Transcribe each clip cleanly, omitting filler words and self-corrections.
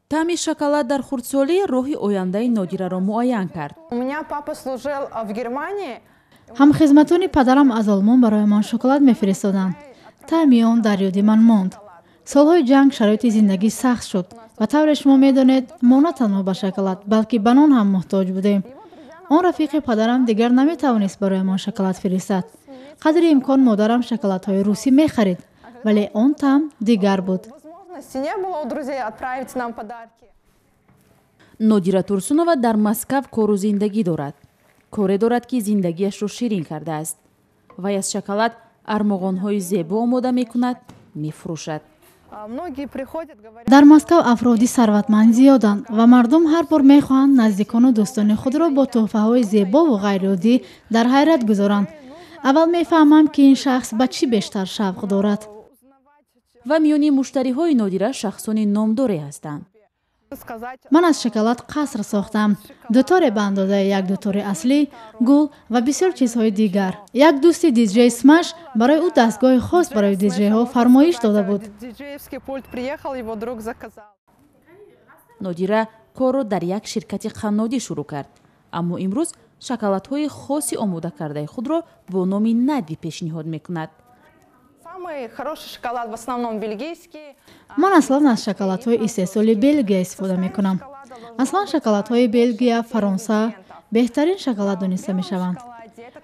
Таъми шоколад дар хурдсолӣ роҳи ояндаи Нодираро муайян кард. У меня папа служил в Германии. Ҳамхизматони падарам аз Олмон бароямон шоколад мефиристоданд. Таъми он дар ёди ман монд. Солҳои ҷанг шароити зиндагӣ сахт шуд ва, тавре шумо медонед, мо на танҳо ба шоколад, балки ба нон ҳам муҳтоҷ будем. Он рафиқи падарам дигар наметавонист бароямон шоколад фиристад. Қадри имкон модарам шоколадҳои русӣ мехарид, вале он таъм дигар буд. Возможности не было у друзей отправить нам подарки. Нодира Турсунова дар Москав кору зиндагӣ дорад. Коре дорад, ки зиндагиашро ширин кардааст. Вай аз шоколад армуғонҳои зебо омода мекунад, мефурӯшад. Многие приходят, говорят. Дар Москав афроди сарватманд зиёданд ва мардум ҳар бор мехоҳанд наздикону дӯстони худро бо тӯҳфаҳои зебову ғайриоддӣ дар ҳайрат гузоранд. Аввал мефаҳмам, ки ин шахс ба чӣ бештар шавқ дорад. Ва миёни муштариҳои Нодира шахсони номдоре ҳастанд. Сказать. Ман аз шоколад қаср сохтам, дуторе ба андозаи як дутори аслӣ, гул ва бисёр чизҳои дигар. Як дӯсти диджей Смаш барои ӯ дастгоҳи хос барои диджейҳо фармоиш дода буд. Диджеевский пульт приехал, его друг заказал. Нодира корро дар як ширкати қаннодӣ шурӯъ кард, аммо имрӯз шоколадҳои хоси омодакардаи худро бо номи Нади пешниҳод мекунад. Самый хороший шоколад в основном бельгийский. Ман аслан аз шоколадҳои истеҳсоли Белгия истифода мекунам. Аслан шоколадҳои Белгия, Фаронса беҳтарин шоколад дониста мешаванд.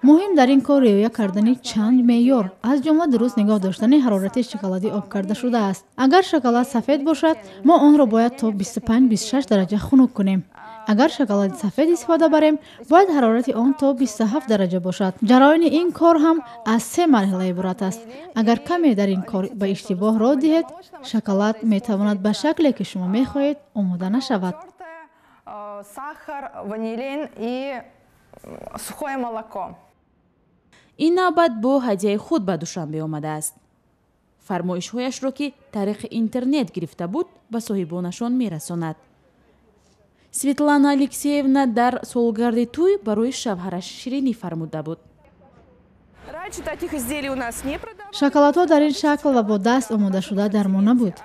Муҳим дар ин кор риоя кардани чанд меъёр, аз ҷумла дуруст нигоҳ доштани ҳарорати шоколади об карда шудааст. Агар шоколад сафед бошад, мо онро бояд то 25-26 дараҷа хунук кунем. Агар шоколади сафед истифода барем, бояд ҳарорати он то 27 дараҷа бошад. Ҷараёни ин кор ҳам аз се марҳила иборат аст. Агар каме дар ин кор ба иштибоҳ роҳ диҳед, шоколад метавонад ба шакле, ки шумо мехоҳед, омода нашавад. Сахар, ванилин и сухое молоко. Ин навбат бо ҳадияи худ ба Душанбе омадааст. Фармоишҳояшро, ки тариқи интернет гирифта буд, ба соҳибонашон мерасонад. Светлана Алексеевна дар солгарди тӯй барои шавҳараш ширинӣ фармуда буд. Раньше таких изделий у нас не продавали. Шоколадҳо дар ин шакл ва бо даст омодашуда дар мо набуд.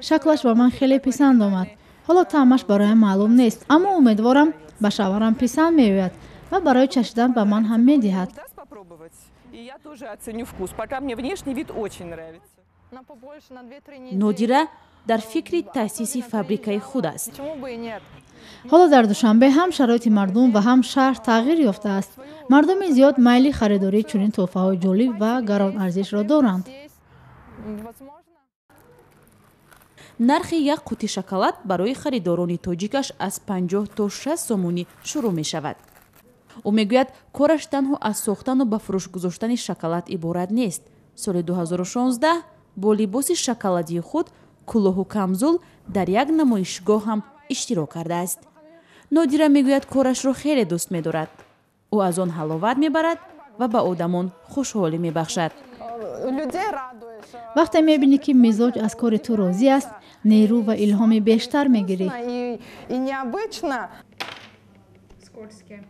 Шаклаш ба ман хеле писанд омад. Ҳоло таъмаш бароям маълум нест, аммо умедворам, ба шавҳарам писанд меояд ва барои чашидан ба ман ҳам медиҳад. Даст попробовать? И я тоже оценю вкус. Пока мне внешний вид очень нравится. На побольше, на 2-3 недели. Нодира дар фикри таъсиси фабрикаи худ аст. Почему бы и нет? Ҳоло дар Душанбе ҳам шароити мардум ва ҳам шаҳр тағйир ёфтааст. Мардуми зиёд майли харидории чунин тӯҳфаҳои ҷолиб ва гаронарзишро доранд. Здесь, возможно. Нархи як қути шоколад барои харидорони тоҷикаш аз 50 то 60 сомонӣ шурӯъ мешавад. Ӯ мегӯяд, кораш танҳо аз сохтану ба фурӯш гузоштани шоколад иборат нест. Соли 2016 бо либоси шоколадии худ, кӯлоҳу камзул, дар як намоишгоҳ ҳам иштирок кардааст. Нодира мегӯяд, корашро хеле дӯст медорад. Ӯ аз он ҳаловат мебарад ва ба одамон хушҳолӣ мебахшад. Людей радуешь. Вақте мебинӣ, ки мизоҷ аз кори ту розӣ аст, нерӯ ва илҳоми бештар мегирӣ. И необычно. Скользкие.